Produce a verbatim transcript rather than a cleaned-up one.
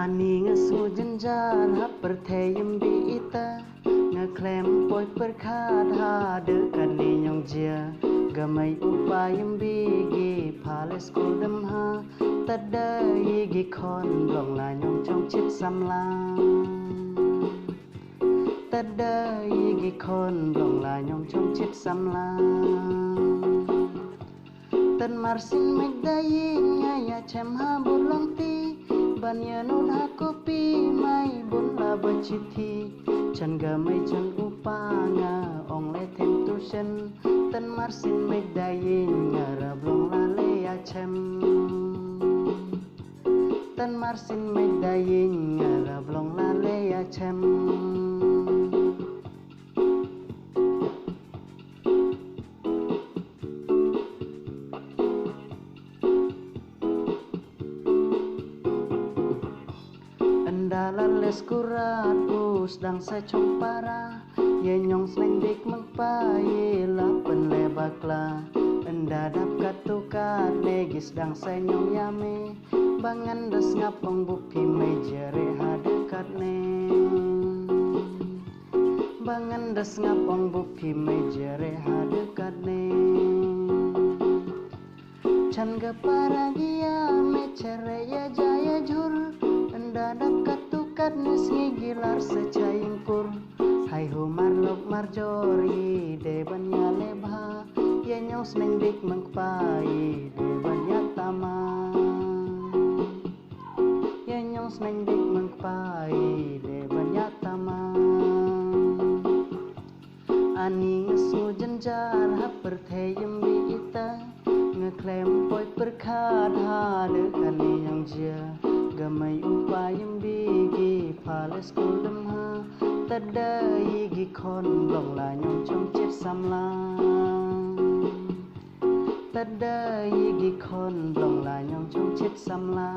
Ani nga sngew jynjar ha pyrthei ym bi ita. Nga khlem poi pyrkhat ha de kane ñiong jia. Ga mei u pa ym bi gi pha leh skul dem ha. Tada i gi khon blong la ñiong chong chit samla. Tada i gi khon blong la ñiong chong chit samla. Tan mar sin mej da ïing nga ïa chem ha bur long ti. Ban ïa nud ha kopi mai bun la ba chithi. Chan ga mei chan u pa nga ong le them tu shen. Tan mar sin mej da ïing nga ra blong la le ïa chem. Tan mar sin mej da ïing nga ra blong la le ïa chem. Ynda la les kurat u sdang sa chong para. Ïa ñiong sneng dik mengpa ïa la pynle bakla. Ynda dap kat tu kat ne gi sdang sa ñiong ïa me. Ba ngan da sngap ong bup phi mei jere ha de kat ne. Ba ngan da sngap ong bup phi mei jere ha de kat ne. Chan ga para gi ïa me chere ïa ja ïa jhur. Ynda dap kat tu kat ne sngi gi lar sa cha ïing pur. Hai hu mar lok mar jor i de ban ïa le bha. Ïa ñiong sneng dik mengpa i de ban ïa tama. Ïa ñiong sneng dik mengpa i de ban ïa tama. Ani nga sngew jynjar ha pyrthei ym bi ita. Nga khlem poi pyrkhat ha de kane ñiong jia. Ga mei u pa ym bi gi pha leh skul dem ha. Tada i gi khon blong la ñiong chong chit samla. Tada i gi khon blong la ñiong chong chit samla.